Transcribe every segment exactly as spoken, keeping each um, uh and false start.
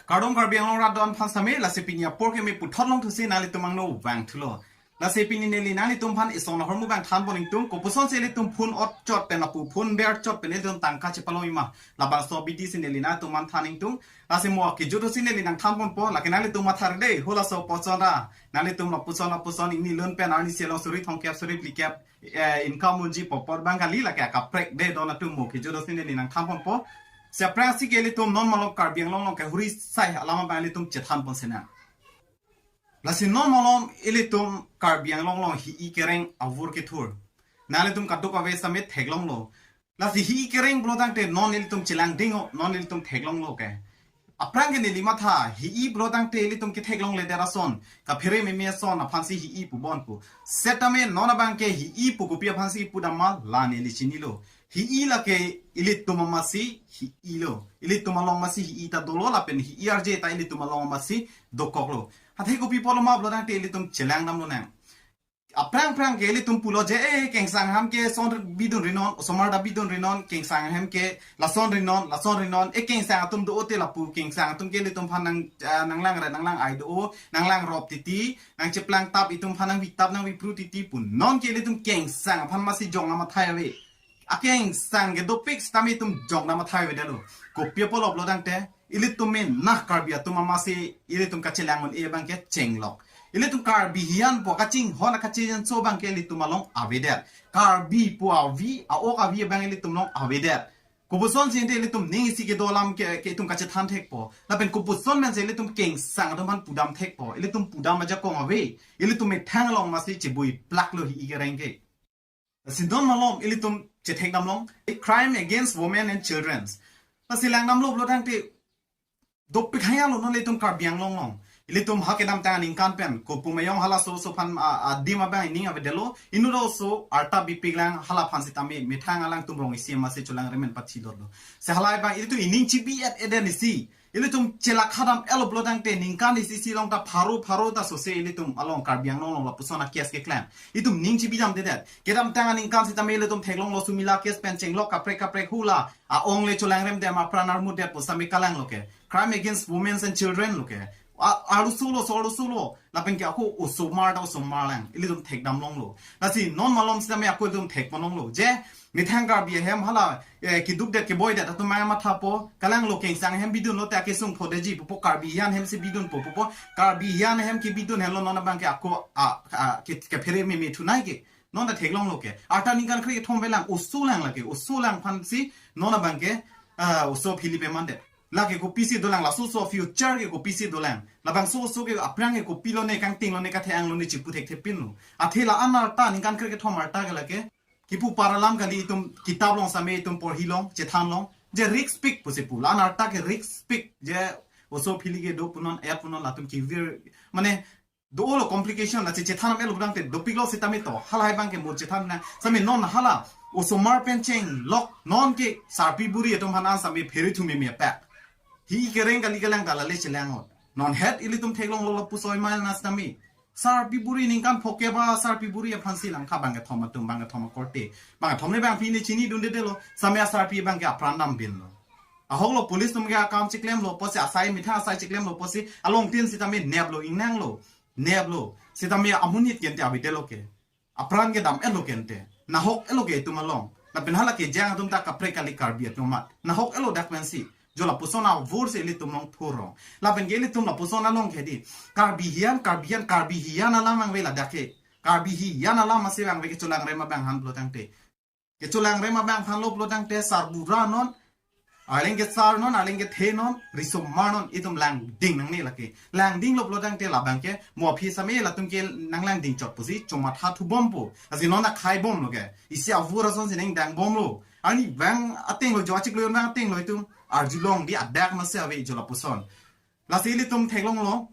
Kardom Karbi Anglong rat do-an aphan sitame, lasi pini apor keme puthot longthusi nanglitum angno vangthulo. Lasi pini neli nanglitum aphan ison ahormu abang thanpon ingtung, kopuson si ilitum phone ot chot pen lapu phone ber chot pen ilitum tangka chepalongji ma, labangso abidi si neli nanglitum aphan than ingtung. Lasi mo kejut si neli nangthanponpo, lake nanglitum mathar dei, halaso apuson ra nanglitum lapuson lapuson ingni lun pen arnisi along suri thomkep suri phlikep eh, income unji pu apot abang kali, lake akaprek dei don atum, mo kejut si neli nangthanponpo. Si aphrangsi ke ilitum non malom Karbi Anglong along ke huri sai alam abang ilitum chethanpon sinang. Lasi non malom ilitum Karbi Anglong along hi-i kereng avur kethur. Nanglitum kadokave sitame theklonglo. Lasi hi-i kereng pulo tangte non ilitum chelangding-o, non ilitum theklonglo ke. Aphrang ke neli matha, hi-i pulo tangte ilitum ketheklongledet ason, kaphere meme ason aphansi hi-i pubom pu. Setame non abang ke hi-i pu kopi aphansi pudam ma la neli chinilo. Hi-i lake ilitum amatsi hi-i lo. Ilitum along amatsi hi-i ta dolo lapen hi-i arje ta ilitum along amatsi dokoklo. Athe kopi apotlo ma pulo tangte ilitum chelangdamlonang. Aphrang aphrang ke ilitum pulo je, eh, kengsang ahem ke son bidun rinon, osomar ta bidun rinon, kengsang ahem ke lason rinon, lason rinon, eh, kengsang atum do-o te lapu, kengsang atum ke ilitum aphan nang, ah, nanglang ra, nanglang ai do-o, nanglang rop titi, nangcheplang tap itum aphan nangvitap nangvipru titi pu non ke ilitum kengsang aphan amatsi jong amatha ave. Akengsang ke dopik sitame itum jongdam athai avedetlo. Kopi apotlo pulo tangte, ilitum menang Karbi atum amatsi ilitum kachelang un-e abang ke chenglok. Ilitum Karbi hiyan pu kachinghon akachinghon so abang ke ilitum along avedet. Karbi pu avi, a-ok avi abang ilitum along avedet. Kopuson si ente ilitum ning isi kedo alam ke, ke itum kachethan thekpo. Lapen kopuson pen si ilitum kengsang atum aphan pudam thekpo. Ilitum pudam ajakong ave. Ilitum methang along amatsi chebui plaklo hi-i kereng ke. Lasi non malom ilitum chethekdamlong, crime against women and children. Lasi langdamlo pulo tangte dopik haya lo non ilitum Karbi Anglong along. Ilitum ha kedamtang aningkan pen, kopu mayong halaso oso aphan, a, adim abang ining avedetlo, inut oso arta bipiklang hala aphan sitame methang alangtum rong isi amatsi cholang remen pathi dotlo. Si halahei abang ilitum ining chibi-et-edet isi. Ilitum chelak khadam-etlo pulo tangte ningkan isi isi along ta pharo pharo ta sose ilitum along Karbi Anglong along lapuson a-case keklem. Itum ning chibidamdedet. Kedamtang aningkan sitame ilitum theklonglo Sumila case pen chenglok kaprek kaprek hula a-ong le cholangremdam apran armudet pu sitame kalanglo ke. Crime against women and children lo ke. A, arloso lo, so arloso lo. Lapen ke ako osomar ta osomar lang. Ilitum thekdamlonglo. Lasi non malom sitame ako ilitum thekponlonglo. Je, methang Karbi ahem hala, eh, kedukdet keboidet atum maya mathapo, kalanglo kengsang ahem bidunlo te akesung phodetji pupo, Karbi hiyan ahem si bidunpo pupo, Karbi hiyan ahem kebidun henlo non abang ke ako, a, a, ke, kephere meme thunai ke. Non ta theklonglo ke. Arta ningkan kre-kethom avelang, oso lang lake, oso lang aphansi non abang ke, ah, oso phili pemandet. Lake kopisi dolang, laso oso future ke kopisi dolang. Labangso oso ke aphrang ke kopilone, kangtinglone, kathe-anglone chipu thekthepinlo. Athe la-an arta ningkan kre-kethom arta ke lake kipu par alam kali, itum kitap along sitame itum porhilong, chethanlong. Je riskpik pusi pu. La-an arta ke riskpik. Je oso phili kedo punon, et punon latum kevir. Mane, do-olo complication, la che, chethan am-etlo pulo tangte dopiklo sitame to. Halahei abang ke mo chethan na. Sitame non hala osomar pen chenglok, non ke sarpi buri atum aphan an sitame phere thu meme apak. Hi-i kereng kali kalang ta lale chelang-ot. Non het ilitum theklonglo lapuson mena sitame. Sarpi buri ningkan phokep a sarpi buri aphansi langkha bangkethom atum, bangkethom akorte. Bangkethom ne bangpi ne chinidundedetlo. Sitame asarpi abang ke apran dambinlo. Ahoklo police atum ke akam chiklemlo pusi, asai methang asai chiklemlo pusi, alongtin sitame neplo, ingnanglo. Neplo. Sitame amonit ke ente avedetlo ke. Apran kedam-etlo ke ente. Nahok-etlo ke itum along. Lapen hala kejang atum ta kaprek kali Karbi atum amat. Nahok-etlo dak pensi. Jo lapuson avur si ilitum along thurong. Lapen ke ilitum lapuson along ke dei, Karbi hiyan, Karbi hiyan, Karbi hiyan alam vangve ladak ke. Karbi hiyan alam amatsi vangve kecholangrem abang aphan pulo tangte. Kecholangrem abang aphanlo pulo tangte sarbura non, arleng kesar non, arleng kethe non, risomar non, itum langding nangne lake. Langdinglo pulo tangte labang ke, mo aphi sitame latum ke nanglangding chot pusi, chomatha thubompo. Lasi non akhaibomlo ke. Isi avur ason si nangdangbomlo. Arnivang atenglo, jo achiklo jon vang atenglo itum. Arjulong dei, adak amatsi ave jo lapuson. Lasi ilitum theklonglo.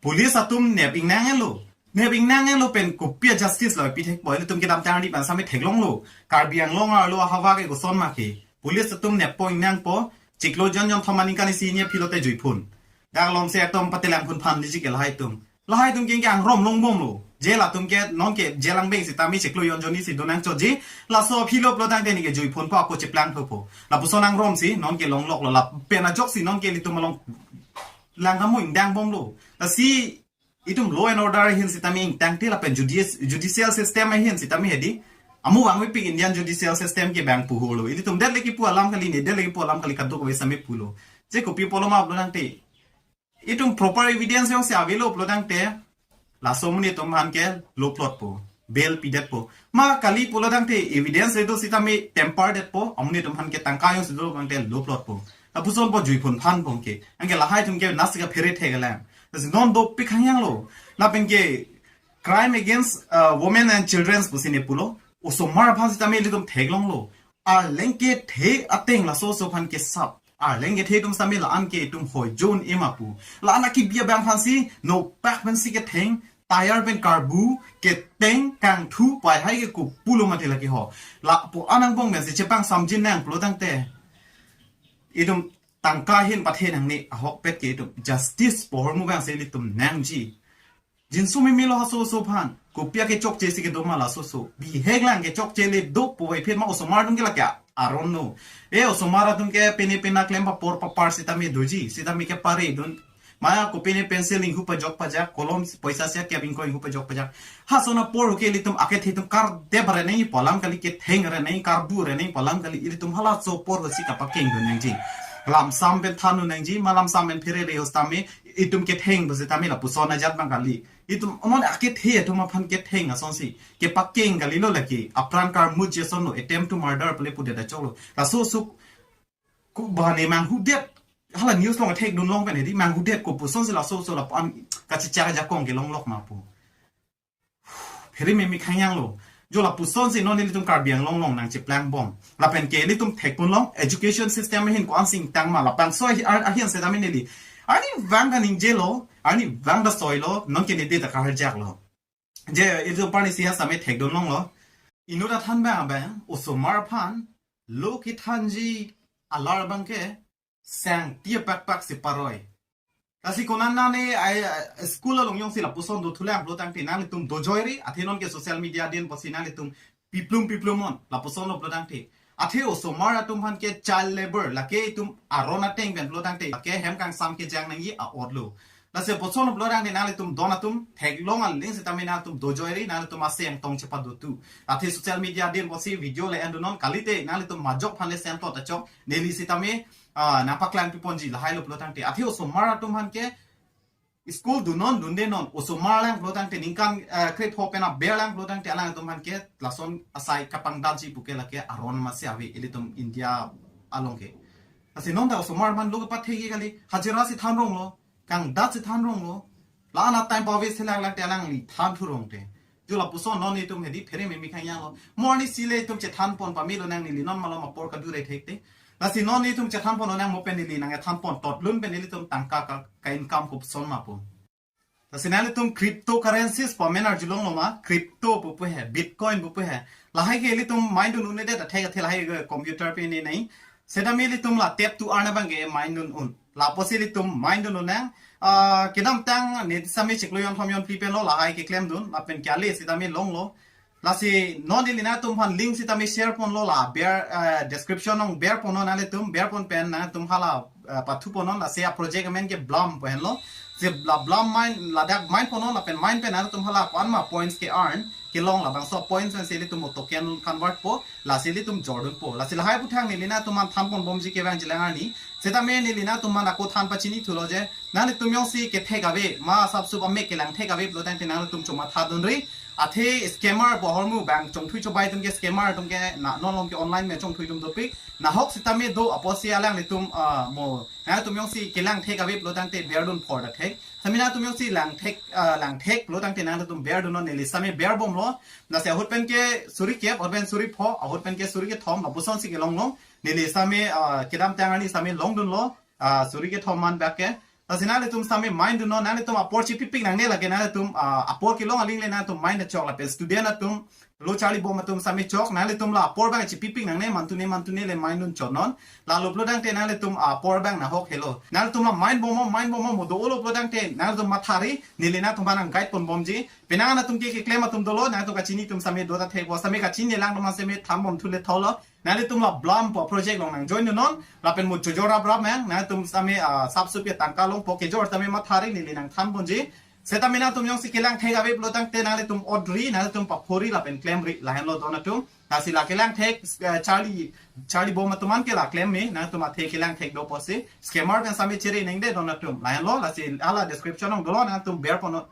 Police atum nep ingnang-etlo. Nep ingnang-etlo pen kopi a-justice lo pi thekpo. Ilitum kedamtang arni pen sitame theklonglo. Karbi Anglong arlo ahavar ke koson ma ke. Police atum neppo ingnangpo. Chiklo jon jonthom aningkan isi hini aphi lote juiphun. Dak alongsi atum patelang phun phan diji ke lahai atum. Lahai atum ke angromlongbomlo. Je latum ke non ke je langbeng sitame chiklo jon jon isi donangchotji. Laso aphilo pulo tangte ne ke juiphunpo, ako cheplang thupo. Lapuson angromsi non ke longloklo, lapen ajoksi non ke ilitum along lang kamu ingdang bomlo. Lasi itum law and order ahin sitame ingtangte lapen judici-, judicial system ahin sitame hedi. Amu vangvepik Indian judicial system ke bang puholo. Ilitum det lagi pu alam kali ne, det lagi pu alam kali kadokave sitame pulo. Je kopi pulo ma pulo tangte, itum proper evidence jongsi avelo pulo tangte, laso amonit atum aphan ke loplotpo, bail pidetpo. Ma kali pulo tangte evidence redo sitame tamper detpo, amonit atum aphan ke tangka jongsi do tangte loplotpo. Lapuson po jui phun phan pon ke. Anke lahai atum ke nasi kaphere thek lang. Lasi non dopik hangyang lo. Lapen ke crime against, uh, women and children pusi ne pulo. Osomar aphan sitame ilitum theklonglo. Arleng kethe ateng laso oso aphan kesap. Arleng kethe atum sitame la-an ke itum hoi jon ema pu. La-an akibi abang aphansi, nopak pensi ketheng, tire pen karbu, keteng, kangthu, pai hai ke kopulo mati lake ho. Lapu-an angbong pensi chepangsamjin nang pulo tangte, itum tangka ahin pathe nangne, ahokpet ke itum justice pohor mu abangsi ilitum nangji. Jinsu mimi lo laso oso aphan. Kopi akechokche si kedo ma laso oso. Bihek lang kechokche le do pu vai phet ma osomar atum ke lake aron no. E osomar atum ke pine pina klem papor papar sitame doji. Sitame keparedun. Ma kopine pencil inghu pajok pajak, kolom poisa sia kep ingkoi inghu pajok pajak. Lason apor ke ilitum akethe atum kardep re nangji pu alam kali, ketheng re nangji, karbu re nangji pu alam kali, ilitum halaso apor si kapakengdun nangji. Lamsam pen thandun nangji, ma lamsam pen pherere ho sitame itum ketheng pu sitame lapuson ajat abang kali. Itum non akethe atum aphan ketheng asonsi kepakeng kalilo lake, apran karmuji ason lo, attempt to murder pule pudet achoklo. Laso oso ku bahane manghudet, hala news along thekdun long pen hedi, manghudet kopuson si laso oso lapu-an kachichar ajakong kelong lok ma pu. Phere mimi hangyang lo. Jo lapuson si non ilitum Karbi Anglong along nangcheplang bom. Lapen ke ilitum thekpon long, education system ahin ko-ansi ingtang ma, labangso ahi-, ar-, ahin sitame neli arnivang kaningje lo, arnivang ta soi lo, non ke nede ta kaharjak lo. Je ilitum parni siha sitame thekdun longlo. Inut athan abang abang, osomar aphan lo kethanji alar abang ke sang tiya pakpak si paroi. Lasi konat nane ai, ai, school along jongsi lapuson dothulang pulo tangte nanglitum dojoiri, athe non ke social media adin pusi nanglitum piplum piplum on, lapuson lo pulo tangte. Athe osomar atum aphan ke child labor, lake itum aron ateng pen pulo tangte, lake hem kangsam kejang nangji a-ot lo. Lasi lapuson lo pulo tangte nanglitum don atum theklong aling sitame nanglitum dojoiri, nanglitum aseng tong chepadotu. Athe social media adin pusi video le endunon kalite, nanglitum majok aphan le semplot achok, neli sitame, ah, nangpaklang piponji lahai lo pulo tangte. Athe osomar atum aphan ke school dunnon dundenon, osomar lang pulo tangte ningkan, eh, krepho pen aber lang pulo tangte alang atum aphan ke lason asai kapangdamji pu ke lake aron masi ave ilitum India along ke. Lasi non ta osomar aphan lo kepathekji kali, hajira si thanronglo, kangdat si thanronglo, la-an a-time pave selak lak te alangli thanthurong te. Jo lapuson non itum hedi phere mimi hangyang lo. Mo arnisi le itum chethanpon pamelo nang, neli non malom apor kadure thekte. Lasi non itum chethanpon nang mo pen neli nangthanpon totlun pen ilitum tangka ka, ka-income kopuson ma pu. Lasi nanglitum cryptocurrencies pu amen arjulonglo ma, crypto pupu he, Bitcoin pupu he. Lahai ke ilitum mine dun un-edet athek athe lahai ke computer pen ne nai. Sitame ilitum la tap to earn abang ke mine dun un. Lapusi ilitum mine dun un nang. Ah, kedamtang ne sitame chiklo jonthom jonphli pen lo lahai keklemdun, lapen ke ale sitame longlo. Lasi non neli nangtum aphan link sitame share ponlo la aber, eh, description along ber ponnon, nanglitum ber pon pen nangtum hala, eh, pathu ponnon, lasi a-project amen ke Blum pu henlo. Si la Blum mine, ladak mine ponnon lapen mine pen nangtum hala ko-an ma points ke earn kelong, labangso points pen si ilitum token convert po, lasi ilitum jordunpo. Lasi lahai aphuthak neli nangtum aphan thanpon bomji kevangjilang arni. Sitame neli nangtum aphan ako than pachinithulo je, nanglitum jongsi kethek ave, ma sapsup amek kelang thek ave pulo tangte nanglitum chomathadunri. Athe scammer pu ahormu bang chongthui chobai atum ke, scammer atum ke na, non along ke online me chongthui atum dopik. Nahok sitame do apotsi alanglitum, ah, mo, nangtum jongsi kelang thek ave pulo tangte berdun phor ta thek. Sitame nangtum jongsi lang thek, ah, lang thek pulo tangte nangtum berdunnon, neli sitame ber bomlo. Lasi ahut pen ke suri kep, ahut pen suri pho, ahut pen ke suri kethom, lapuson si kelonglong. Neli sitame, ah, kedamtang arni sitame longdunlo, ah, suri kethom man bak ke. Lasi nanglitum sitame mine dunnon, nanglitum apor chipipik nangne lake, nanglitum, ah, apor kelong aling le nanglitum mine chok lapen student atum, lo charli bom atum sitame chok, nanglitum la apor abang chipipik nangne, mantune mantune le mine dun chotnon. Lalo pulo tangte nanglitum apor abang nahok helo. Nanglitum la mine bomnon, mine bomnon mo dolo pulo tangte nanglitum mathari, neli nangtum aphan nang guide pon bomji. Penang nangtum ke keklem atum dolo, nangtum kachini atum sitame do ta thek bo, sitame kachini lang atum sitame thanbom thu le tholo. Nanglitum la Blum pu project along nang join non. Lapen mo chojor rap rap mang. Nanglitum sami ah, sapsup ke tangka longpo, kejor tame mathari neli nangthan ponji. Setame nangtum jongsi kelang thek ave pulo tangte nanglitum odri, nanglitum paphori lapen klemri lahenlo don atum. Lasi la kelang thek eh, charli charli bom atum an ke la klem me, nangtum athe kelang thek do pusi. Scammer pen sami chere nengde don atum. Lahenlo, lasi hala description along dolo, nangtum ber ponnon.